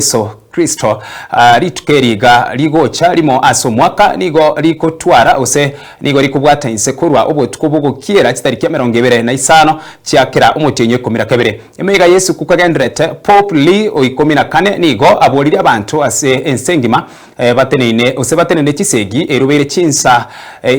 Yeso Kristo. Rituko eri iga rigocha rimo ase omwaka nigo rigotwara gose nigo rikobwata inse korwa obotuko bw'ogokiera chitariki 25 chia kera omotienyi o 12. Emeyega y'esuku kagendererete, Pope Leo o ikomi na kane nigo aboririe abanto ase ense engima bateneine gose batenene chisegi erubeire chinsa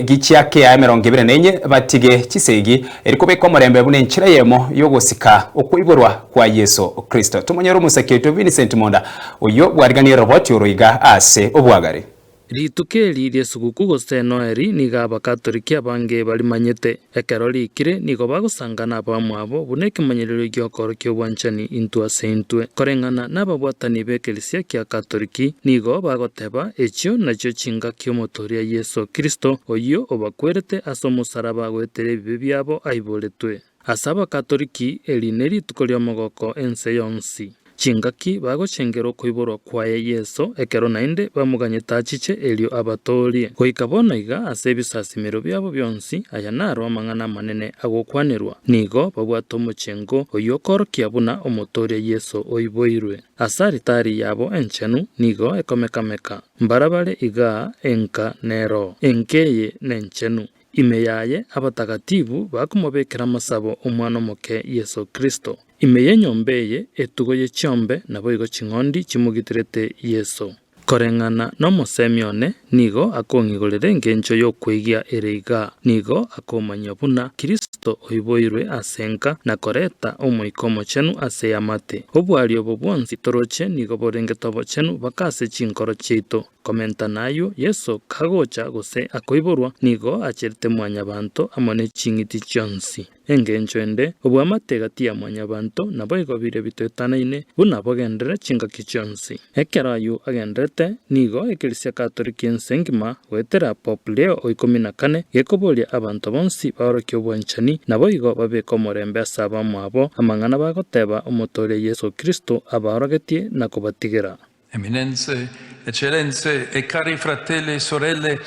gichia kea 24 batige chisegi eri kobeka omorembe buna enchera eyemo y'ogosika okoiborwa kwa Yeso Kristo. Tomonyore omosaki oito Vincent Monda oyio bwariganirie roboti oro iga ase obwagare. Rituko eri ri'esuguku gose Noeli nigo Abakatoliki abange barimanyete. Ekero riikire nigo bagosangana abamwabo buna ekemanyererio gi'okoorokia obwanchani intwe ase intwe. Koreng'ana nababwatani b'ekerisia kia Katoliki nigo bagoteba echio nachio chingaki Omotoria Yeso Kristo oyio obakwerete ase omosaraba goetera ebibe biabo aiboretwe. Ase Abakatoliki eri nerituko ri'omogoko ense yonsi. Chingaki bagochengera okoiborwa kwaye Yeso, ekero naende bamoganyete achiche erio abatoorie. Goika bono iga ase ebisasimero biabo bionsi, aya naro amang'ana amanene agokwanerwa. Nigo babwate omochengo oyio okoorokia buna Omotooria Yeso oiboirwe. Ase alitari yabo enchenu nigo ekomeka-meka. Mbarabare igaa enka nero. Enka eye nenchenu. Ime yaye abatagatifu bakomobekera amasabo Omwana omoke Yeso Kristo. Ime y'enyomba eye etugo ye chiombe naboigo ching'ondi chimogitirete Yeso. Koreng'ana nomosemi one nigo akong'igorera engencho y'okweigia ere igaa. Nigo akomanyia buna Kristo oiboirwe ase enka na koreta Omoika Omochenu ase eamate. Obwari obo bwonsi toroche nigo borengete obochenu baka ase chinkoro chiaito. Komenta nayio, Yeso kagocha gose akoiborwa, nigo acherete mwanyabanto amo ne ching'iti chionsi. Engencho ende, oboamate gati ya mwanyabanto naboigo biria bitoetanaine, buna bogenderere chingaki chionsi. Ekero ayio agenderete, nigo ekerisia Katoliki ense engima goetera Pope Leo o ikomi na kane gekoboria abanto bonsi baorokie obwanchani, naboigo babeke omorembe ase abamwabo, amang'ana bagoteba Omotoria Yeso Kristo abaorogetie na kobatigera. Eminenze, Eccellenze e cari fratelli e sorelle,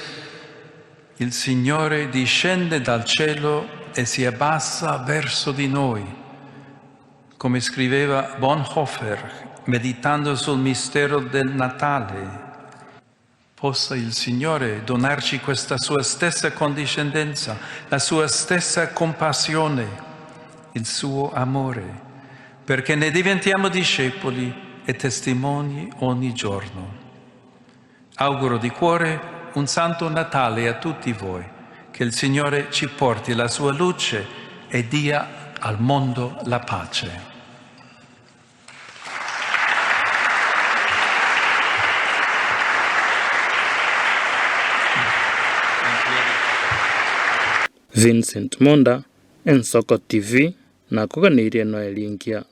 il Signore discende dal cielo e si abbassa verso di noi. Come scriveva Bonhoeffer meditando sul mistero del Natale, possa il Signore donarci questa sua stessa condiscendenza, la sua stessa compassione, il suo amore, perché ne diventiamo discepoli e testimoni ogni giorno. Auguro di cuore un santo Natale a tutti voi, che il Signore ci porti la sua luce e dia al mondo la pace. Vincent Monda, Ensoko TV, nakoganeirie Noel engiya.